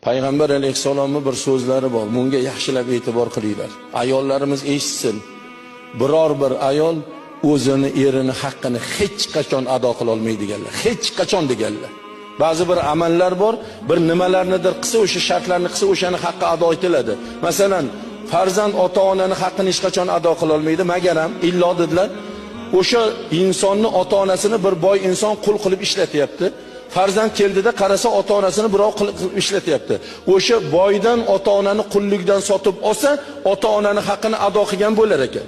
Payg'ambar alayhissalomning bir so'zlari bor. Bunga yaxshilab e'tibor qilinglar. Ayollarimiz eshitsin. Biror bir ayol o'zini erini haqqini hech qachon ado qila olmaydiganlar. Hech qachon deganlar. Ba'zi bir amallar bor, bir nimalarnidir qilsa, o'sha shartlarni qilsa, o'shani haqqi ado etiladi. Masalan, farzand ota-onani haqqini hech qachon ado qila olmaydi, magaram illo dedilar. O'sha insonni ota-onasini bir boy inson qul qilib ishlatyapti. Farzand keldida qarasa ota-onasini birov qilib ishlatyapti. O'sha boydan ota-onani qullikdan sotib olsa, ota-onani haqqini ado qilgan bo'lar ekan.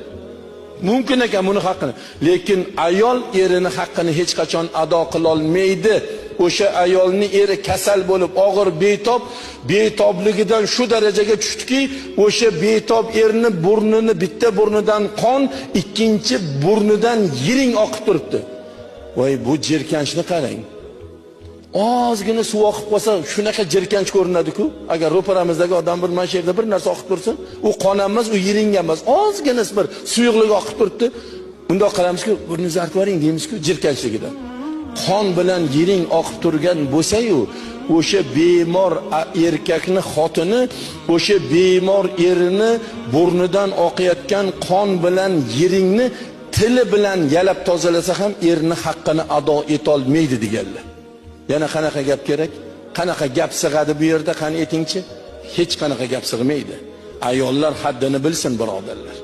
Mumkin ekan buni haqqini. Lekin ayol erini haqqini hech qachon ado qila olmaydi. O'sha ayolni eri kasal bo'lib, og'ir betob, betobligidan shu darajaga tushdiki, o'sha betob erni burnini bitta burnidan qon, ikkinchi burnidan yiring oqib turibdi. Voy, bu jirkanchni qarang. Ozgina suv oqib qolsa, shunaqa jirkanch ko'rinadi-ku. Agar ro'paramizdagi odam bir mana shu yerda bir narsa oqib tursin, u qon emas, u yiring emas, ozgina bir suyuqlik oqib turibdi. Bundoq qaramizku, burningizni artib yuboring deymizku jirkanchligidan. Qon bilan yiring oqib turgan bo'lsa-yu, o'sha bemor erkakni xotini o'sha bemor erini burnidan oqayotgan qon bilan yiringni tili bilan yalab tozalasa ham erni haqqini ado etolmaydi deganlar. Yana qanaqa gap kerak? Qanaqa gap sig'adi bu yerda, qani aytingchi? Hech qanaqa gap sig'maydi. Ayollar haddini bilsin, birodarlar.